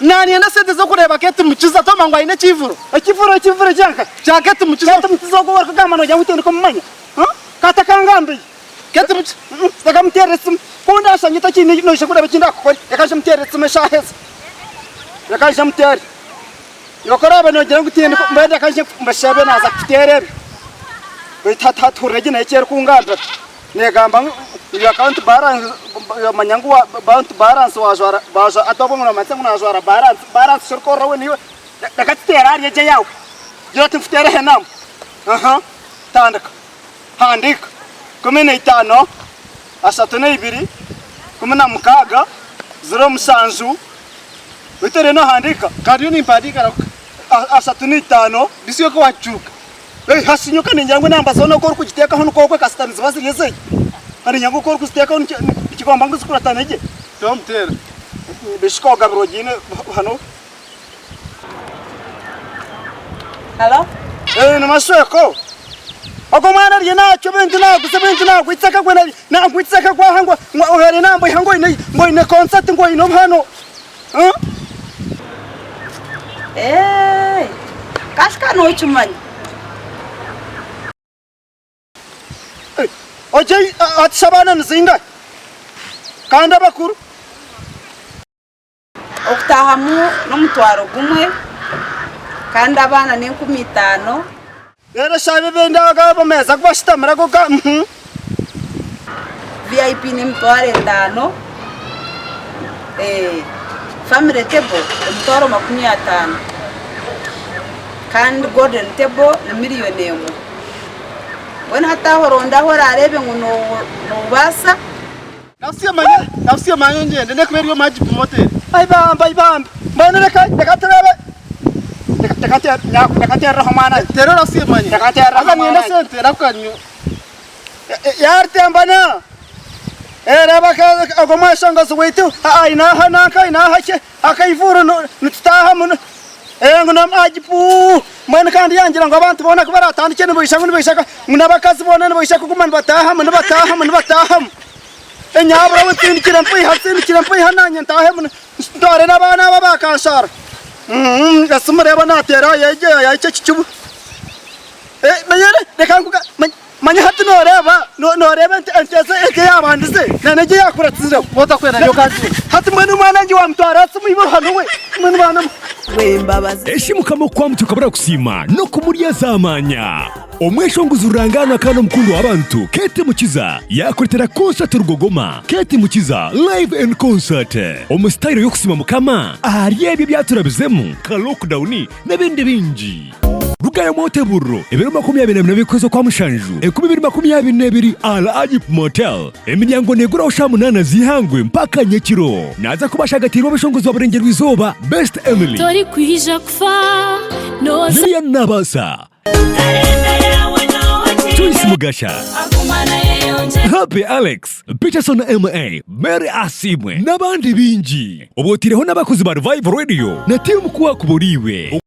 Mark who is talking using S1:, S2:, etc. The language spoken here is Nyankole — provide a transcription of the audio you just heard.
S1: Nanyenda sente z'okureeba Kate Mukiza toma ngu aine ekivuro. Ekivuro ekivuro kyanka kya Kate Mukiza. Kate Mukiza ogwo orikugamba nogira ngu tindika omumanya. Katakangambiye. Kate Mukiza reka muteerere esimu. Ku ndashangye takiine noija kureeba eki ndakukore. Reka nje muteerere esimu eshaaha ezi. Reka nje muteere. Iwe ku oraabe noogira ngu tindi mbwenu reka nje mbashabe naaza kukuteera ebyo. Beitu hati hati hurira egi nayo eki erikungambira. Neegamba ngu your account balance manya ngu bank balance wajwara bajwa hati obwo noomanyisa ngu naajwara balance, balance shi orikurora we niiwe reka tuteere ahari egi eyaawe. Gira oti nkuteereho enamba. Aha, tandika. Handiika, 15, 32, 16, 07. Beitu oriyo nohandiika? Ka ndiyo nimpandiika rahuka. 35. Bisi iwe ka wakicuruka. Hasinyuka ningira ngu enamba zoona oku orikugiteekaho nikwo okwe kasita niziba ziri ezeye. Kandi ningira ngu oku orikuziteekaho nikigomba ngu zikuratane gye. Tomuteera. Bishi ka ogabirwe ogiine hanu.
S2: Halo?
S1: Ni mashweko. Ogwo mwana ariyo nacwa ebintu naguza ebintu nagwitsa akagwe nagwitsa akagwe aha ngu ariyo namboiha ngu oine ngu oine concert ngu oine obuhano.
S2: Eeh kasi ka nokimanya.
S1: Ogye ati shi abaana nizingahi kandi abakuru?
S2: Okutahamu n'omutwaro gumwe kandi abaana n'enkumi itaano.
S1: Reero eshaaha ebindi ago ameeza agu bashutamire ago ga.
S2: VIP n'emitwaro etaano, family table emitwaro 50 kandi golden table ni miriyoni emwe. Mbwenu hati aho ronda ahu oraareebe ngu noobaasa.
S1: Nabusiya manya ngyende ndekuba eri omu Agip Motel. Ai bambi ai bambi mbwenu reka reka turebe reka reka nterereho omwana Tera orabusiya manya. Reka nterereho Haza niinyenda omwana. sente rahuka nyo. Yarutemba na reeba ogwo mweshongozi waitu aine aha nanka aine aha ki akaivuro nitutaahamu ngu n'omu Agip mbwenu kandi yangira ngu abantu boona kubaratandikye nibaija ngu nibaija ngu n'abakazi boona nibaija kuguma nibataahamu nibataahamu nibataahamu. Enyabura we nsindikire mpiiha nsindikire mpiiha naanye ntaahemu ntware n'abaana aba bakanshaara. Esimu reeba naateera aha yahikya ekicubu. Reka nkugambe manya hati nooreeba nooreeba ente egi eyaabandize na n'egi eyaakuratsireho. Hati mbwenu omwana wangye waamutwara aha simu iwe hanu we mbwenu baana mwe.
S3: Eshi Mukama okukwamutsya okabura kusiima n'okumurya zaamanya. Omweshongozi rurangaanwa kandi omukundwa w'abantu Kate Mukiza yaakureetera concert Rugogoma Kate Mukiza Live in Concert omu sitayiro y'okusiima Mukama ahari ebyo ebi aturabizemu nka lockdown n'ebindi bingi. Rugayo Mwoteburro ebiro 24 by'okwezi okwa mushanju 2022 Al Ajib Motel. Emiryango neeguraho shaaha munaana z'eihangwe mpaka nyekiro. Naaza kuba ashagatiirwe abashongozi ba Burengyerwa-izooba Best Emily,
S4: Torikwija kufa nooza.
S3: Lilian Nabaasa, Joyce Mugasha, Happy Alex, Peterson MA, Mary Asiimwe n'abandi baingi. Oba otaireho n'abakozi ba Revival Radio na tiimu Kwakuburiiwe.